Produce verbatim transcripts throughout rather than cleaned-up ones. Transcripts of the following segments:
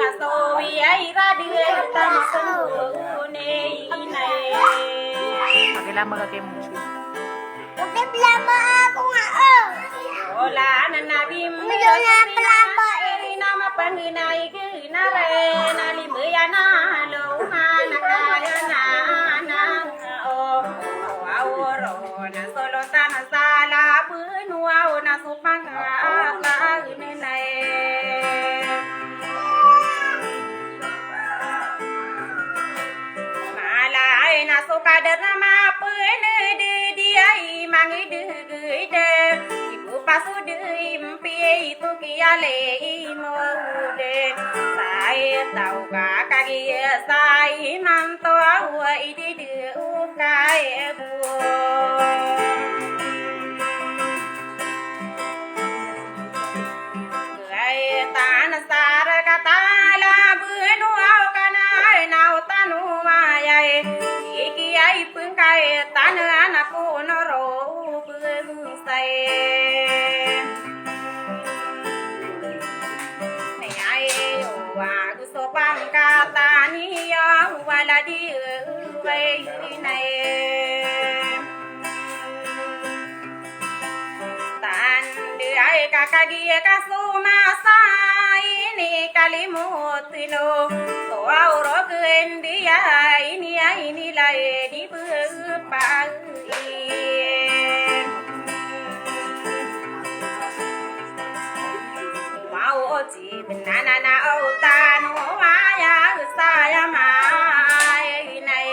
Sawi ay radi tama sangko ne inay. Pakilamag ka kay mo. Pakilamag ako nga, oh. Wala na nabi mo. Wala na pala ba, eh? Ina mapanginay, ginare, na limaya na, lo, mana, kaya na, na, oh. Waworo na solo tama sala, bunu, aw, na supang, ah, ah, inay. Malay na so kadar na mapened di ay mangidegede. Ibo pasod impiya ito kiyalay mo de. Say taw ka kagiya say manto awa idide o kay bo. Ay, tana sara katala bunu aw kana ay naw tano ayay. Iki ay pengkay tana anak ko noro bensay. Ay, wa gusto pangkatani ya wala di ay nay. Tanda ay ka kagiya ka so masa ini kalimot ino. So aw rok endiya ini ay nilay di bepain. Mao Ibenana na o tano aya saya maay nay.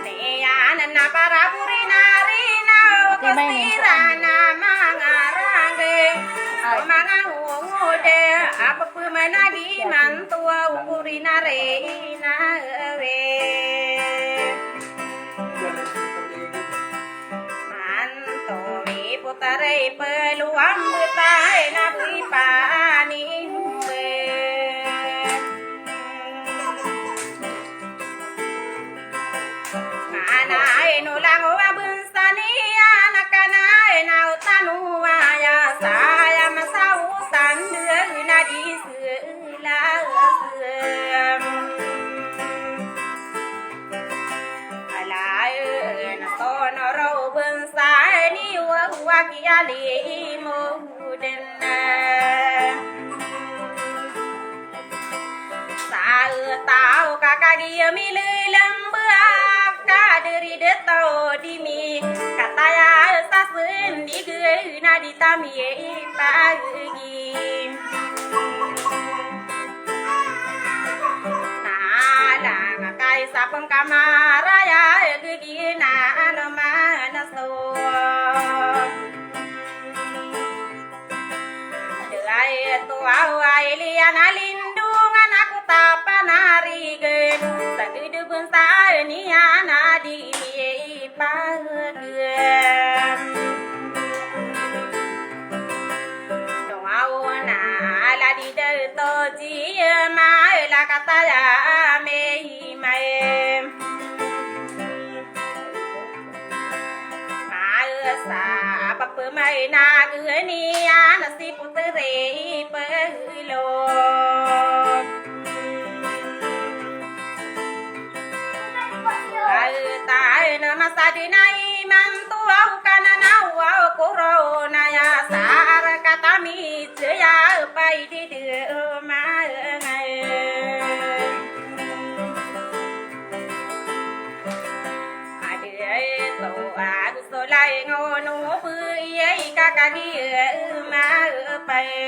Niyan na para buri na rina o kasira na mangarangge. Mangangungode, apa pemanagi mantua ukuri na rina we. Manto i putare peluang betay na bui paning be. Mana ino lango abensani anak kana ina utanu aya saya masautan de na di se. Alaen a tonoro bensani wa wa kiyalimo den. Sa taw ka kagiya milelembe a kaderi de taw dimi kataya sa sendige na di tami ipagi. Na alang a kaisa pengkamaraya gigi na ano man a so. Dai to aw a iliyan a lindungan ako tapanarigen. Sa gedeben sa niyan a di ipagem. Noaw na ala di dal to jiya maela kataya mei maem. Maesa a papemay na geniyan a si putere i pelo. Tae na masadi na imanto aw kananaw aw korona ya sar katami jaya pai di de maengae. Adi to agu solai ngono bu iyai kakagi maepae.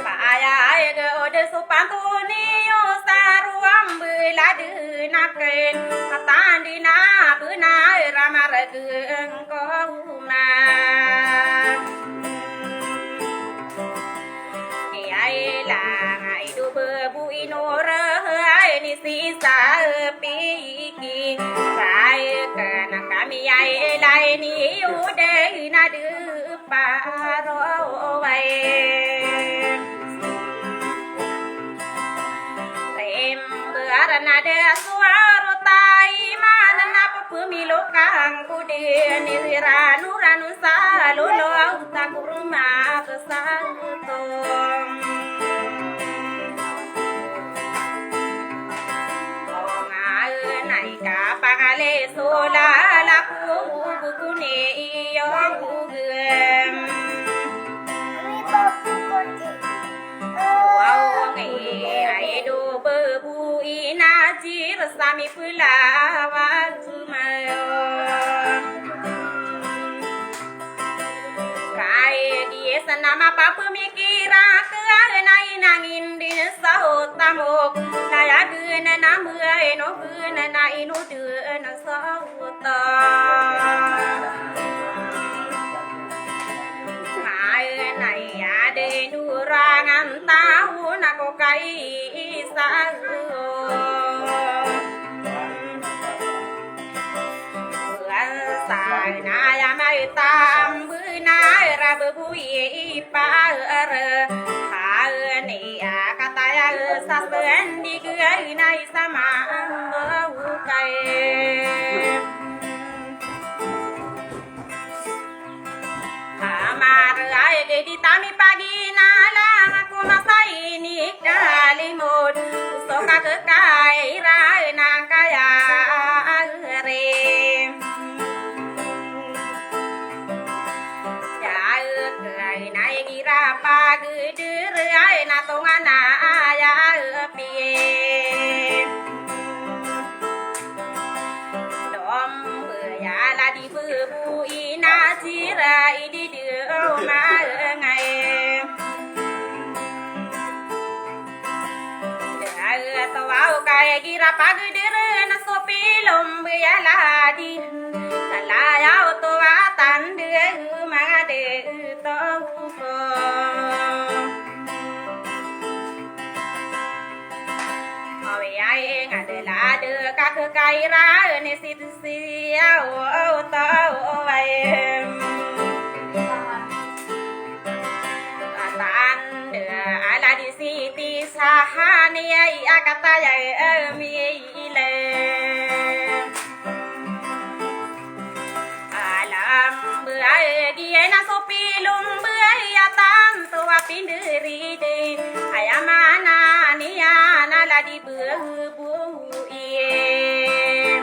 Paaya ege ode so pantoni o saruam belade naken. Patandi na bena ramar ege engko uma. Iyai langa idu bebu inore ai ni sisa piki. Rai kena kami ai lai ni ude na de paro wai. Rembe arana de suaro tai mana na Pemilokang ko den i rano-rano sa lolo, takoroma ko sa otom. Onga na i kapangale so lalako, bukuni iyo gem. Waw ngi ay do bebo i Nazir sa mipelawa mayo. Kay di sana mapapemikira ka na inangin din sa otamok, na yaden na mbaen o gen na inoden sa otam. Maen na yaden o rangan taw na ko kaisa. Buwan sa na ya maitam bena ra bebo i ipar. Haen iya kataya sa sendig ay na isa maang bawkay. Amar ay gedi tami paginala ko masa ini kalimod so kakekay ra na kaya re. Daek ay na igira pageder ay na tongan aya piye. Dom baya ladi bebo i Nazir i di do maengae. Daet waw kay gira pageder na so pilom baya ladi. Kalayaw to atan de mangade to ko. Awi ay ngade lade kakekay ra ni si Siyaw o taw o waem. Atan de ala di siti sahan iya iya kataya emi ile. Alam baya giya na so pilom baya atan to apinderi de. Aya maana niyan ala di bebo iye.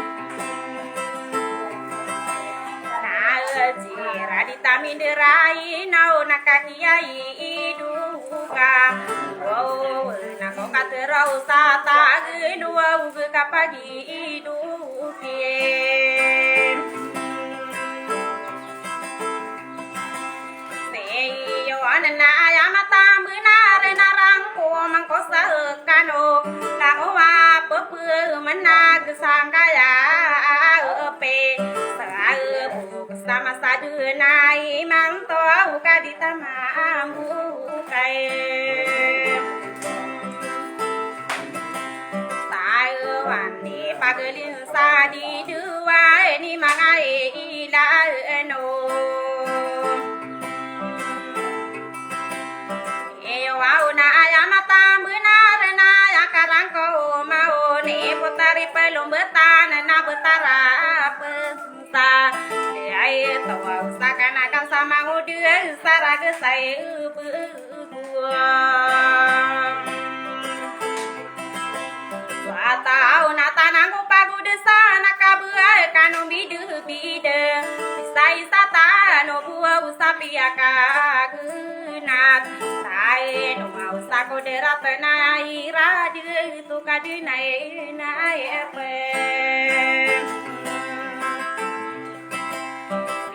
Na jira di taminderai na o na kakiya i iduka. Wow, na ko kateraw sa tagel wow ge kapagi iduki. Sii iyo anan na aya mataan benar na rangkom angko sa kano, langowa pepemenag sangkaya epe. Sa ebo sama sa dena imanto ka di tamambo kay. Taewan di pagelin sa di dewai ni manga ilano. Iyo aw na aya mataan benar na aya karangko maoni potari pelombetan na betara pe. Sa, ay, tawaw sa kanakan sa mangodi sa ragesay beguan. Sa taw na tanang ko pagodi sa nakabeay kano bidebide. Isa-isa tano buwaw sa piyakagenat. Sa ino maw sa koderat na iradi. Tukad na ina epe.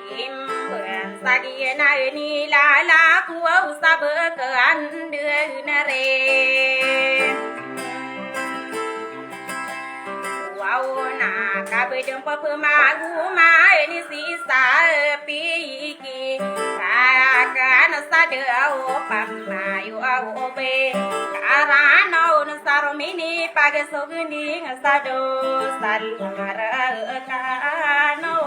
Bimban sa giya na inilala ko aw sa bekaan de na re. Waw na kabedem pepemagoma ini si sapi. Kaya ka na sa daw pamayo aw obe. Karana on sa romini pagasogending sa do salmara kano.